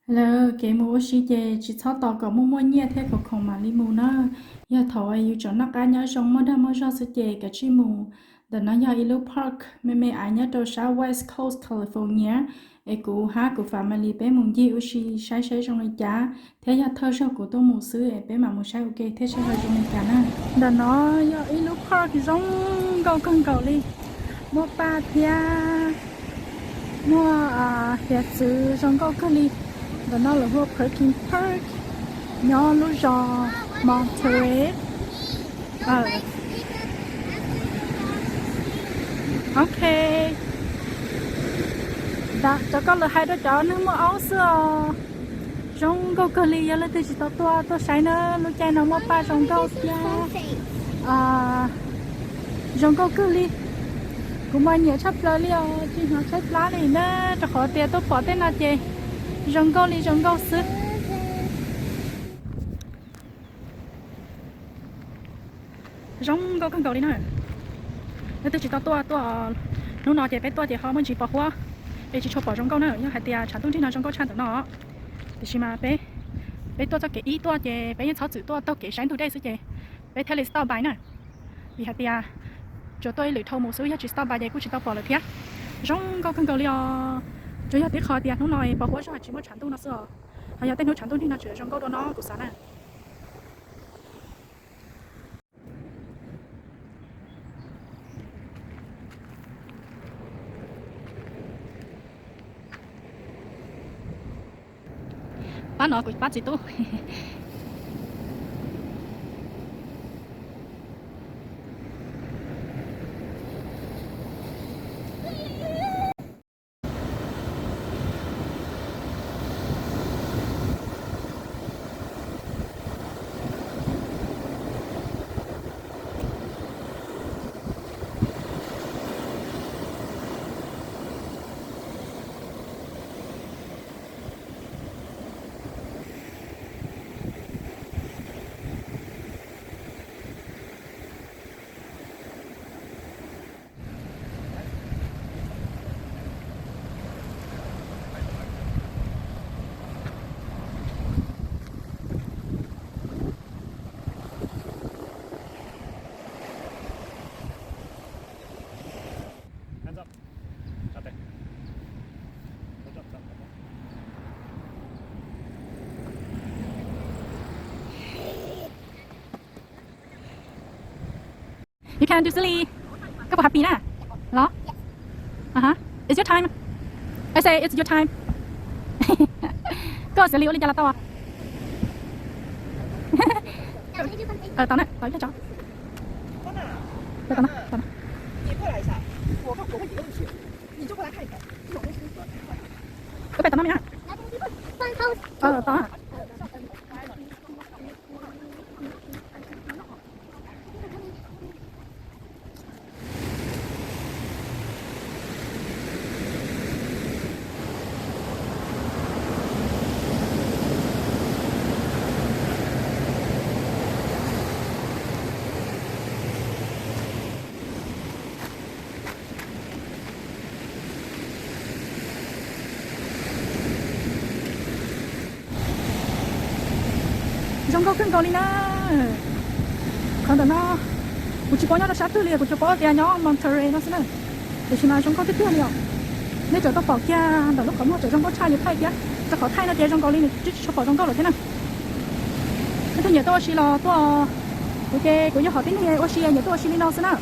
Lawv kev mus ua si ces tsis txhob tos kom muaj muaj nyiaj thiab khoom khoom mam li mus na. Yog thaum yus tseem noj qab nyob zoo muaj dag muaj zog xwb ces kav tsij mus. Ntawm no yog ib lub park me me aiv nyob rau sab West Coast California, es kuv hab kuv family peb mus ncig ua si saib saib zoo li cas, thiab yog thawj zaug kuv tuaj mus xwb es peb mam mus saib ua ke thiab saib ho zoo li cas na. Ntawm no yog ib lub park zoo nkauj kawg nkaus li, muaj paj thiab muaj hiav txwv zoo nkauj kawg li. Ntawm no lawv hu ua Perkins Park, nyob lub zos Monterey. Ok, cov koj lawv hais rau cov neeg muaj aub xwb os. Zoo nkauj kawg li, yog leej twg tsis tau tuaj, tuaj saib na, lub caij no muaj paj zoo nkauj thiab zoo nkauj kawg li. Kuv mas nyiam tshaj plaws li os, tsis hnov tshaib plab li na, rau qhov tias tuaj pom tej no ces zoo nkauj li zoo nkauj xwb. Zoo nkauj kawg nkaus li na. Leej twg tsis tau tuaj, tuaj hnub no ces peb tuaj ces ho muaj ntsis pos huab, es tsis tshua pom zoo nkauj na. Yog hais tias tshav ntuj nrig no zoo nkauj tshaj ntawm no, tiam sis mas peb, peb tuaj txoj kev ib tuaj ces peb yeej txhob txwm tuaj taug kev saib ntug dej xwb ces peb thiaj li stop by na. Vim hais tias tsuas tuaj ib lwm dhau mus xwb, yog tsis stop by ces kuj tsis tau pom lawm thiab. Zoo nkauj kawg nkaus li os. Tsuas yog tib qho tias hnub no pos huab zog tsis muaj tshav ntuj no xwb os. Ho yog tej hnub tshav ntuj nrig no tseem zoo nkauj dua no kuv xav na. Pab no kuv pab txiv tub. You can do silly. Koj puas happy na? Los? It's your time. I say it's your time. Koj silly ua li cas los tau. Tau na, tau ib tso. Tau na, tau na. Wb pais tau no me na. Tau na. Zoo nkauj kawg nkaus li na. Qhov ntawm no kuv tsis paub nyob rau sab twg li, kuv tsuas paub tias nyob Monterey no xwb na. Tiam sis mas zoo nkauj tiag tiag li os. Nej tseem tuaj pom kiag ntawm lub qhov muag tseem zoo nkauj tshaj li thaij thiab, rau qhov thaij no ces zoo nkaus li nws twb tsis tshua pom zoo nkauj lawm thiab na. Leej twg nyiam tuaj ua si los tuaj. Kuv ces kuv yog hom tib neeg ua si nyiam tuaj ua si li no xwb na.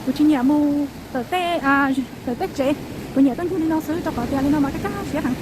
Kuv tsis nyiam mus tawm tej, tawm tej tsev. Kuv nyiam tuaj ncig li no xwb rau qhov tias li no mas kaj kaj siab heev.